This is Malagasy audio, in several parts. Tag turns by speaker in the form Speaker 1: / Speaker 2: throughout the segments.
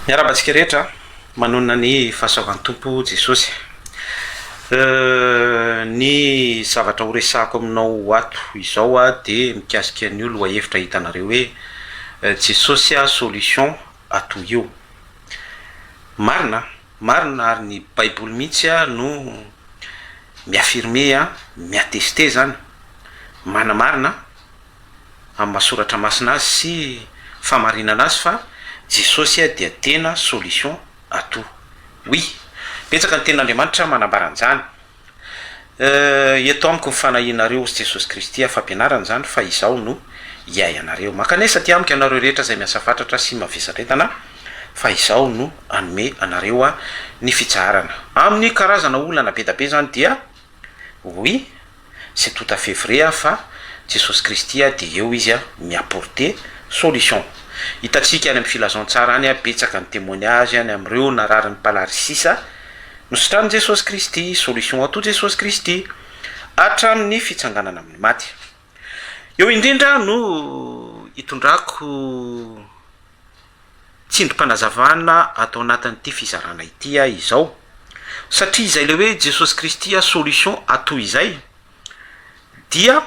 Speaker 1: Miarahaba antsika rehetra manonona ny fahasoavan'ny Tompo Jesosy. Ny zavatra ho resahako aminao ato izao dia mikasika an'io lohahevitra hitanareo hoe Jesosy solution ato io. Marina, marina ary ny baiboly mihitsy no mi-affirmer, mi-attester zany, manamarina amin'ny maha soratra masina azy sy fahamarinana azy fa Jesosy dia tena solution à tout. Oui, betsaka ny tenin'Andriamanitra manambara an'izany. Eto amiko ny fanahianareo hozy Jesosy Kristy fampianarana izany fa izaho no hiahy anareo. Mankanesa aty amiko ianareo rehetra izay miasa fatratra sy mavesatra entana fa izaho no hanome anareo ny fitsaharana. Amin'ny karazana olana be da be izany dia Oui, c'est tout à fait vrai fa Jesosy Kristy dia eo Izy mi-apporter solution. Hitantsika any amin'ny filazantsara any betsaka ny témoignage any amin'ireo nararin'ny palarisisa nositranin'i Jesosy Kristy, solution à tout Jesosy Kristy, hatramin'ny fitsanganana amin'ny maty. Eo indrindra no hitondrako tsindrim-panazavana ato anatin'ity fizarana ity aho izao, satria izay ilay hoe Jesosy Kristy solution à tout izay dia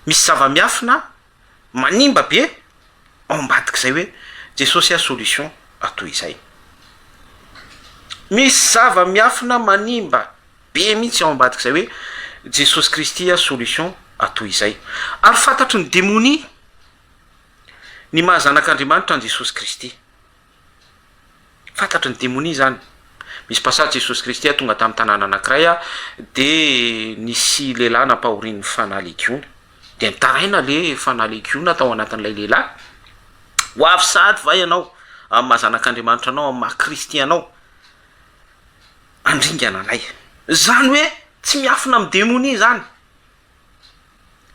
Speaker 1: misy zava-miafina manimba be ao ambadik'izay hoe Jesosy solution à tout izay. Misy zava-miafina manimba be mihitsy ao ambadik'izay hoe Jesosy Kristy solution à tout izay. Ary fantatry ny demonia Ny maha zanak'Andriamanitra an'i Jesosy Kristy. Fantatry ny demonia izany. Misy passage Jesosy Kristy tonga tamin'ny tanàna anankiray dia nisy lehilahy nampahorian'ny fanahy legiona. Dia nitaraina le fanahy legiona tao anatin'ilay lehilahy. Ho avy sahady va ianao amin'ny maha zanak'Andriamanitra anao, amin'ny maha Kristy anao, handringana anay. Izany hoe tsy miafina amin'ny demonia izany.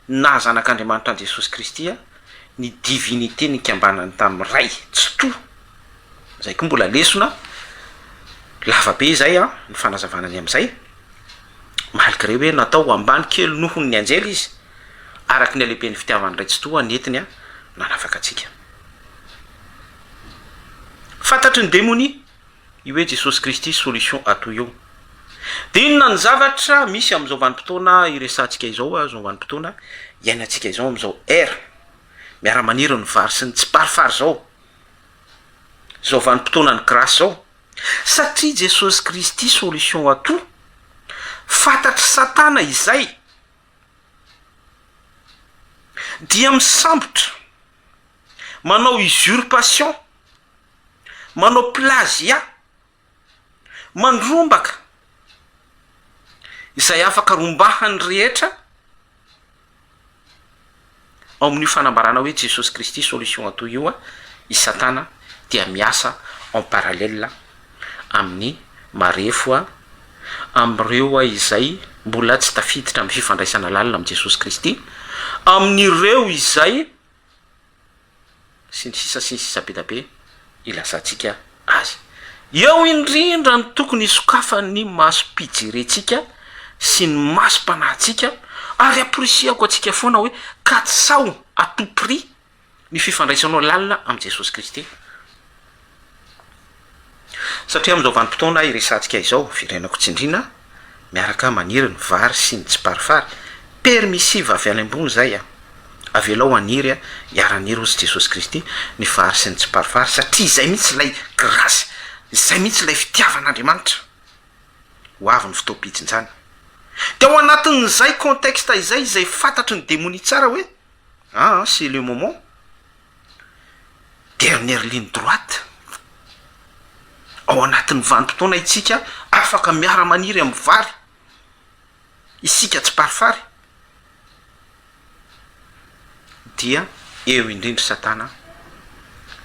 Speaker 1: Ny naha Zanak'Andriamanitra an'i Jesosy Kristy, ny divinité nikambanany tamin'ny Ray Tsitoha, izay koa mbola lesona lava be izay an, ny fanazavana ny amin'izay, malgré hoe natao ho ambany kely noho ny anjely izy, araka ny halehiben'ny fitiavan'ny Ray Tsitoha nentiny nanafaka antsika. Fantatry ny demonia. Io hoe Jesosy Kristy solution à tout io. Dia inona ny zavatra misy amin'izao vanim-potoana iresahantsika izao, izao vanim-potoana iainantsika izao amin'izao ère miara-maniry ny vary sy ny tsiparifary izao, izao vanim-potoanan'ny grâce izao. Satria Jesosy Kristy solution à tout, fantatr'i Satana izay dia misambotra, manao usurpation, manao plagiat, mandrombaka izay afaka rombahany rehetra ao amin'io fanambarana hoe Jesosy Kristy solution à tout io i Satana dia miasa en parallèle amin'ny marefo amin'ireo izay mbola tsy tafiditra amin'ny fifandraisana lalina amin'i Jesosy Kristy, amin'ireo izay sy ny sisa sy ny sisa be da be ilazantsika azy. Eo indrindra no tokony hisokafan'ny masom-pijerentsika sy ny masom-panahintsika ary amporisihako antsika foana hoe katsaho à tout prix ny fifandraisanao lalina amin'i Jesosy Kristy. Satria amin'izao vanim-potoana iresahantsika izao, verenako tsindriana, miaraka maniry ny vary sy ny tsiparifary, permissive avy any ambony izay an! Avelao haniry an, hiara-haniry hozy Jesosy Kristy ny vary sy ny tsiparifary satria izay mihitsy ilay grâce, izay mihitsy ilay fitiavan'Andriamanitra. Ho avy ny fotoam-pijinjana. Dia ao anatin'izay contexte izay, izay fantatry ny demonia tsara hoe, aa c'est le moment. Dernière ligne droite, ao anatin'ny vanim-potoana itsika afaka miara-maniry amin'ny vary, isika tsiparifary, dia eo indrindra satana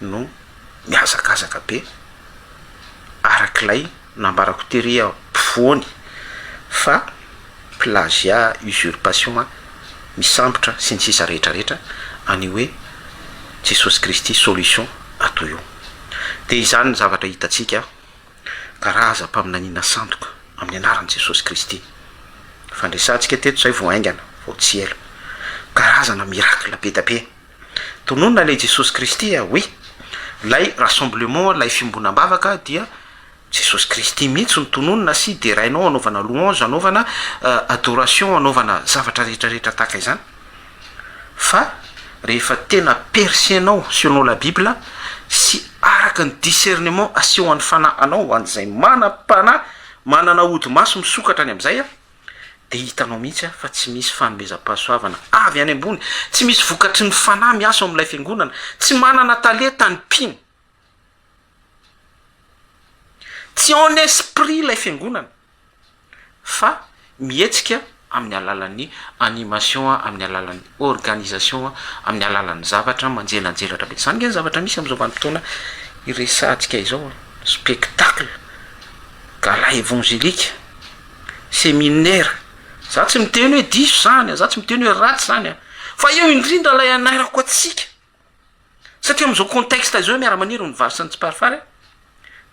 Speaker 1: no mihazakazaka be arak'ilay nambarako tery ampovoany fa plagiat, usurpation, misambotra sy ny sisa rehetra rehetra an'io hoe Jesosy Kristy solution ato io. Dia izany ny zavatra hitantsika karazam-paminaniana sandoka amin'ny anaran'i Jesosy Kristy. Fandresantsika teto izay vao haingana, vao tsy ela. Karazana miracle be da be. Tononina ilay Jesosy Kristy a, oui. Ilay rassemblement, ilay fiombonam-bavaka dia Jesosy Kristy mihitsy no tononina sy derainao anaovana louange, anaovana adoration, anaovana zavatra rehetra rehetra tahaka izany. Fa rehefa tena percer-nao selon la bible sy araka ny discernement asehon'ny fanahy anao ho an'izay manam-panahy, manana hodi-maso misokatra any amin'izay, dia hitanao mihitsy fa tsy misy fanomezam-pahasoavana avy any ambony, tsy misy vokatry ny fanahy miasa ao amin'ilay fiangonana, tsy manana talenta ny mpino. Tsy en esprit ilay fiangonana fa mihetsika amin'ny alalan'ny animation, amin'ny alalan'ny organisation, amin'ny alalan'ny zavatra manjelanjelatra be. Izany ange ny zavatra misy amin'izao vanim-potoana iresahantsika izao, spectacle, gala évangélique. Seminaire. Za tsy miteny hoe diso zany a, za tsy miteny hoe ratsy zany a, fa eo indrindra lay anairako antsika, satria am'zao contexte zao miara-maniry ny vary sy ny tsiparifary a,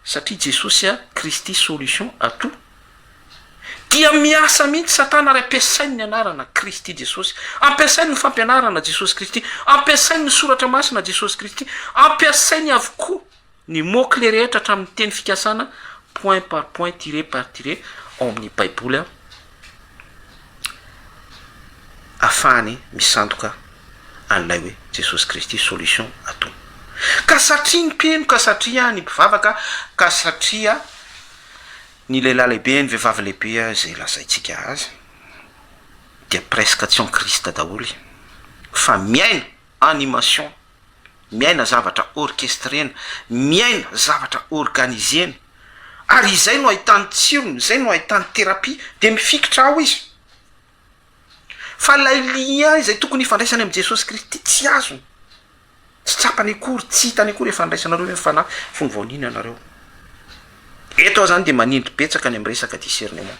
Speaker 1: satria Jesosy a Kristy solution à tout, dia miasa mihitsy satana ary ampiasainy ny anarana Kristy Jesosy, ampiasainy ny fampianarana Jesosy Kristy, ampiasainy ny soratra masina Jesosy Kristy, ampiasainy avokoa. Ny mots clés rehetra hatramin'ny teny fikasana point par point tiret par tiret ao amin'ny baiboly ahafahany misandoka an'ilay hoe Jesosy Kristy solution à tout. Ka satria ny mpino, ka satria ny mpivavaka, ka satria ny lehilahy lehibe, ny vehivavy lehibe izay lazaintsika azy dia presque tsy en Christ daholo fa miaina animation miaina zavatra orchestrena, miaina zavatra organiser-na, ary izay no ahitany tsirony, izay no ahitany thérapie, dia mifikitra ao izy. Fa ilay lien izay tokony hifandraisany amin'i Jesosy Kristy tsy azony, tsy tsapany akory, tsy hitany akory, efa niraisanareo ve ny fanahy fony vao nino ianareo? Eto aho zany dia manindry betsaka ny amin'ny resaka discernement.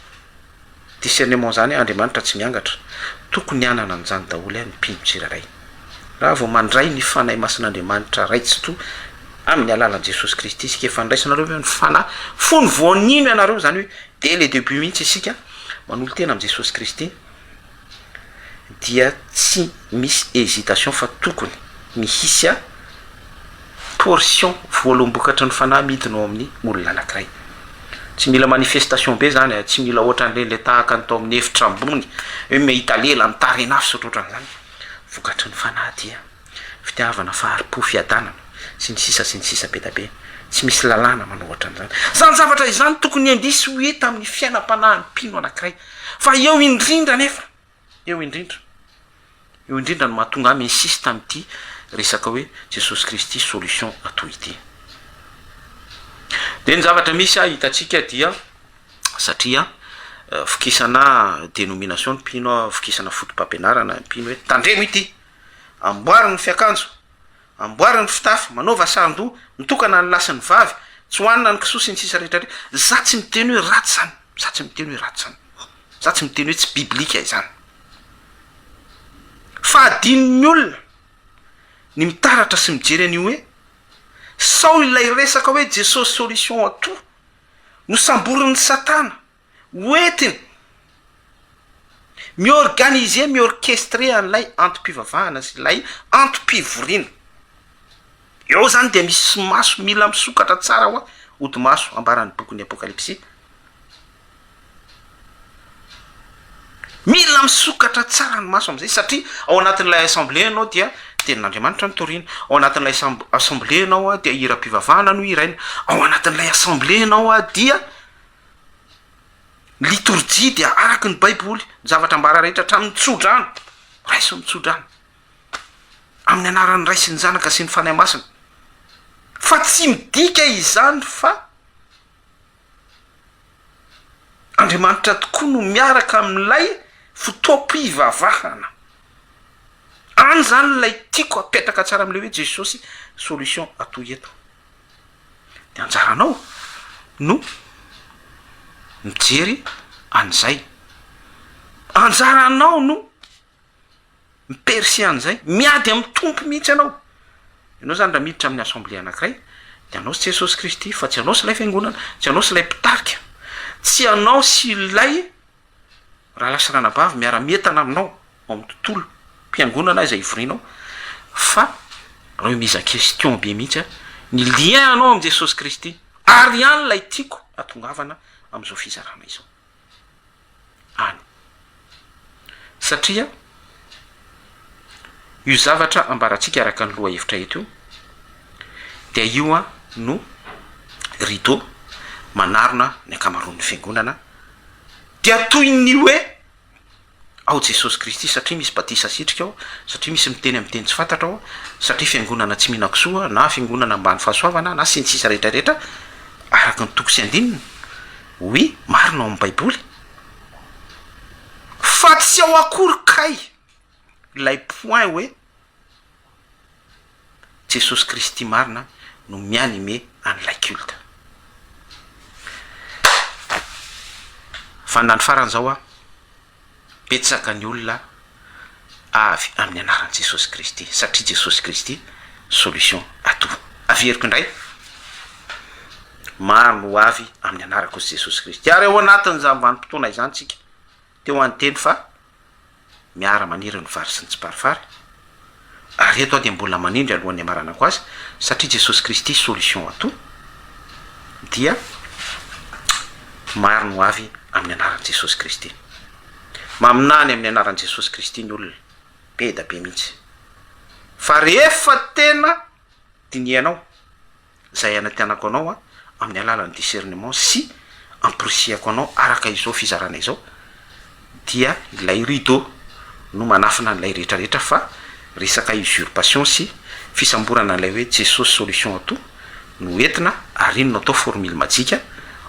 Speaker 1: Discernement zany Andriamanitra tsy miangatra. Tokony hanana an'izany daholo ny mpino tsirairay. Raha vao mandray ny Fanahy Masin'Andriamanitra Ray Tsitoha amin'ny alalan'i Jesosy Kristy isika, efa niraisanareo ve ny Fanahy fony vao nino ianareo, zany hoe dès le début mihitsy isika manolo-tena amin'i Jesosy Kristy, dia tsy misy hésitation fa tokony mihisy a portion voaloham-bokatry ny fanahy midina ao amin'ny olona anankiray. Tsy mila manifestation be zany a, tsy mila ohatran'ireny le tahaka ny tao amin'ny efitra ambony hoe mahita lela mitaren'afo sy ohatrohatran'izany. Vokatry ny fanahy dia fitiavana, fahari-po, fiadanana, sy ny sisa sy ny sisa be da be. Tsy misy lalàna manao ohatran'izany. Izany zavatra izany tokony indrisy ho hita amin'ny fiainam-panahin'ny mpino anankiray. Fa eo indrindra anefa, eo indrindra, eo indrindra no mahatonga ahy mi-insiste amin'ity resaka hoe Jesosy Kristy solution à tout ity. Dia ny zavatra misy hitantsika dia satria vokisana dénomination ny mpino, vokisana foto-pampianarana ny mpino hoe tandremo ity, amboary ny fiakanjo, Amboary ny fitafy, manaova saron-doha, mitokana ny lahy sy ny vavy, tsy hohanina ny kisoa sy ny sisa rehetra rehetra. Za tsy miteny hoe ratsy zany, za tsy miteny hoe ratsy zany, za tsy miteny hoe tsy biblika izany. Fa adinon'ny olona ny mitaratra sy mijery an'io hoe sao ilay resaka hoe Jesosy solution à tout no samborin'i satana Hoentiny mi-organiser, mi-orchestrer an'ilay antom-pivavahana sy ilay antom-pivoriana. Eo zany dia misy maso mila misokatra tsara hoa, hodi-maso ambaran'ny bokin'ny Apokalypsy. Mila misokatra tsara ny maso am'zay satria ao anatin'ilay assemblée ianao dia tenin'Andriamanitra no torina, ao anatin'ilay assemblée ianao dia hiram-pivavahana no hiraina, ao anatin'ilay assemblée ianao dia Ny litorjia dia araka ny Baiboly, ny zavatra ambara rehetra hatramin'ny tsodrano, raiso ny tsodrano, amin'ny anaran'ny Ray sy ny Zanaka sy ny Fanahy Masina. Fa tsy midika izany fa Andriamanitra tokoa no miaraka amin'ilay fotoam-pivavahana. Any izany ilay tiako apetraka tsara amin'ilay hoe Jesosy solution atoy eto. De anjaranao no mijery an'izay, anjaranao no mi-percer an'izay, miady amin'ny Tompo mihitsy ianao, ianao zany raha miditra amin'ny assemblée anankiray de anao sy Jesosy Kristy fa tsy anao sy ilay fiangonana, tsy anao sy ilay mpitarika, tsy anao sy ilay rahalahy sy ranabavy miara-mientana aminao ao amin'ny tontolo mpiangonana izay ivorianao fa remise en question be mihitsy a. Ny lien anao amin'i Jesosy Kristy. Ary any ilay tiako hatongavana amin'izao fizarana izao. Any. Satria io zavatra ambarantsika araka ny lohahevitra eto io dia io no rideau manarona ny ankamaroan'ny fiangonana dia toy ny hoe ao Jesosy Kristy satria misy batisa asitrika ao, satria misy miteny amin'ny teny tsy fantatra ao, satria fiangonana tsy mihinan-kisoa na fiangonana ambany fahasoavana na sy ny sisa rehetra rehetra araka ny toko sy andininy, oui marina ao amin'ny baiboly fa tsy ao akory kay ilay point hoe Jesosy Kristy marina no mi-animer an'ilay culte. Fa na ny farany izao an, betsaka ny olona avy amin'ny anaran'i Jesosy Kristy, satria Jesosy Kristy solution à tout. Averiko indray, maro no avy amin'ny anarako Jesosy Kristy, ary ao anatin'izany vanim-potoana izany tsika, teo aho niteny fa miara maniry ny vary sy ny tsiparifary, ary eto aho dia mbola manindry alohan'ny hamaranako azy, satria Jesosy Kristy solution à tout, dia maro no avy amin'ny anaran'i Jesosy Kristy. Maminany amin'ny anaran'i Jesosy Kristy ny olona, be da be mihitsy. Fa rehefa tena dinihanao, izay anantenako anao amin'ny alalan'ny discernement sy amporisihako anao araka izao fizarana izao dia ilay rideau no manafina an'ilay rehetra rehetra fa resaka usurpation sy fisamborana an'ilay hoe Jesosy solution à tout no entina ary iny no atao formule majika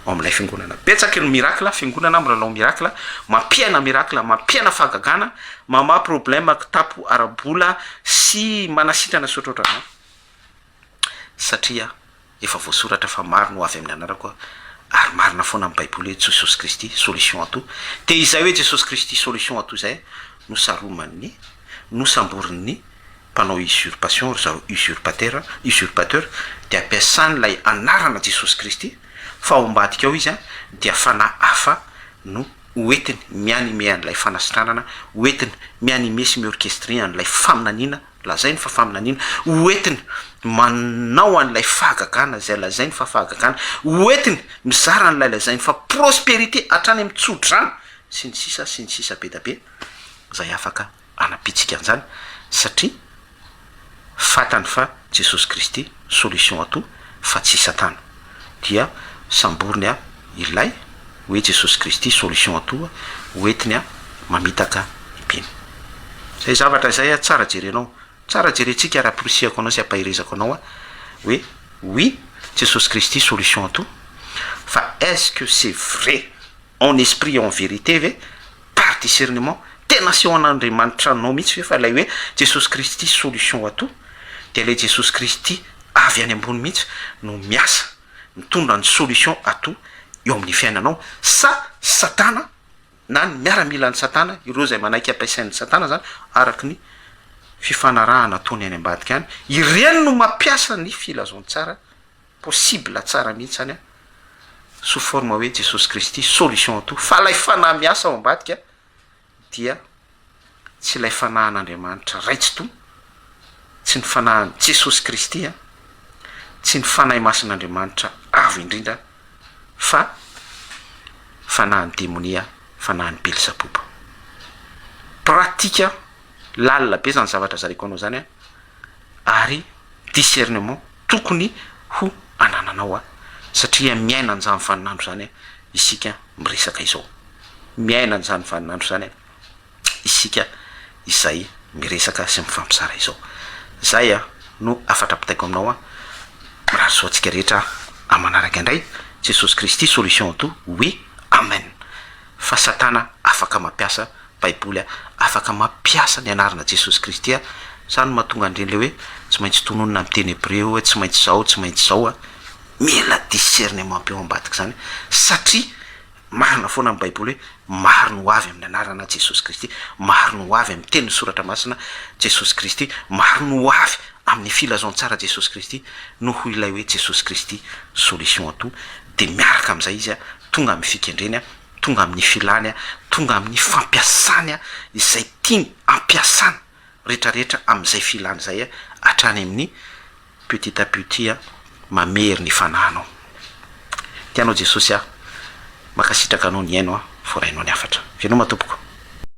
Speaker 1: ao amin'ilay fiangonana. Betsaka ny miracle, fiangonana milalao miracle, mampiaina miracle, mampiaina fahagagana, mamaha problème kitapo ara-bola sy manasitrana sy ohatrohatran'izany. Satria efa voasoratra fa maro no avy amin'ny anarako ary marina foana amin'ny baiboly hoe Jesosy Kristy solution à tout dia izay hoe Jesosy Kristy solution à tout izay no saroman'ny nosamborin'ny mpanao usurpation ry zareo usurpateur usurpateur dia ampiasany ilay anarana Jesosy Kristy fa ao ambadika ao izy an dia fanahy hafa no hoentiny mi-animer an'ilay fanasitranana hoentiny mi-animer sy mi-orchestrer an'ilay faminaniana Lazainy fa faminaniana, ho entiny manao an'ilay fahagagana izay lazainy fa fahagagana, ho entiny mizara an'ilay lazainy fa prospérité hatrany amin'ny tso-drano, sy ny sisa sy ny sisa be da be izay afaka hanampiantsika an'izany satria fantany fa Jesosy Kristy solution à tout fa tsy satana dia samboriny ilay hoe Jesosy Kristy solution à tout ho entiny mamitaka ny mpino. Zay zavatra izay tsara jerenao, tsara jerentsika ary amporisihako anao sy ampaherezako anao hoe oui Jesosy Kristy solution à tout fa est ce que c'est vrai en esprit et en vérité ve par discernement tena asehon'Andriamanitra anao mihitsy ve fa ilay hoe Jesosy Kristy solution à tout dia ilay Jesosy Kristy avy any ambony mihitsy no miasa mitondra ny solution à tout eo amin'ny fiainanao sa satana na ny miaramilan'i satana, ireo izay manaiky ampiasain'i satana zany araky ny fifanarahana ataony any ambadika any, ireny no mampiasa ny filazantsara possible tsara mihitsy zany an, sous forme hoe Jesosy Kristy solution à tout, fa ilay fanahy miasa ao ambadika dia tsy ilay fanahin'Andriamanitra Ray Tsitoha, tsy ny fanahin'i Jesosy Kristy an, tsy ny Fanahy Masin'Andriamanitra Avo Indrindra fa fanahin'ny demonia, fanahin'i Belzeboba. Pratika lalina be zany zavatra zaraiko anao zany an, ary discernement tokony ho anananao an, satria miaina an'izany vaninandro zany isika miresaka izao, miaina an'izany vaninandro zany isika izay miresaka sy mifampizara izao. Zay a no hafatra ampitaiko aminao a, mirary soa antsika rehetra amin'ny manaraka indray, Jesosy Kristy solution à tout, oui, amen. Fa satana afaka mampiasa baiboly a, afaka mampiasa ny anarana Jesosy Kristy a, zany no mahatonga an'ireny le hoe tsy maintsy tononina amin'ny teny hebreo hoe tsy maintsy zao, tsy maintsy zao a, mila discernement be ao ambadika zany satria Marina foana ny baiboly hoe maro no ho avy amin'ny anarana Jesosy Kristy, maro no ho avy amin'ny tenin'ny soratra masina Jesosy Kristy, maro no ho avy amin'ny filazantsara Jesosy Kristy noho ilay hoe Jesosy Kristy solution à tout dia miaraka amin'izay izy tonga amin'ny fikendreny, tonga amin'ny filany, tonga amin'ny fampiasany izay tiany ampiasana retraretra amin'izay filany izay hatrany amin'ny petit à petit. mamery ny fanahinao. Tianao Jesosy aho. Mankasitraka anao nihaino aho, voarainao ny hafatra. Veloma tompoko.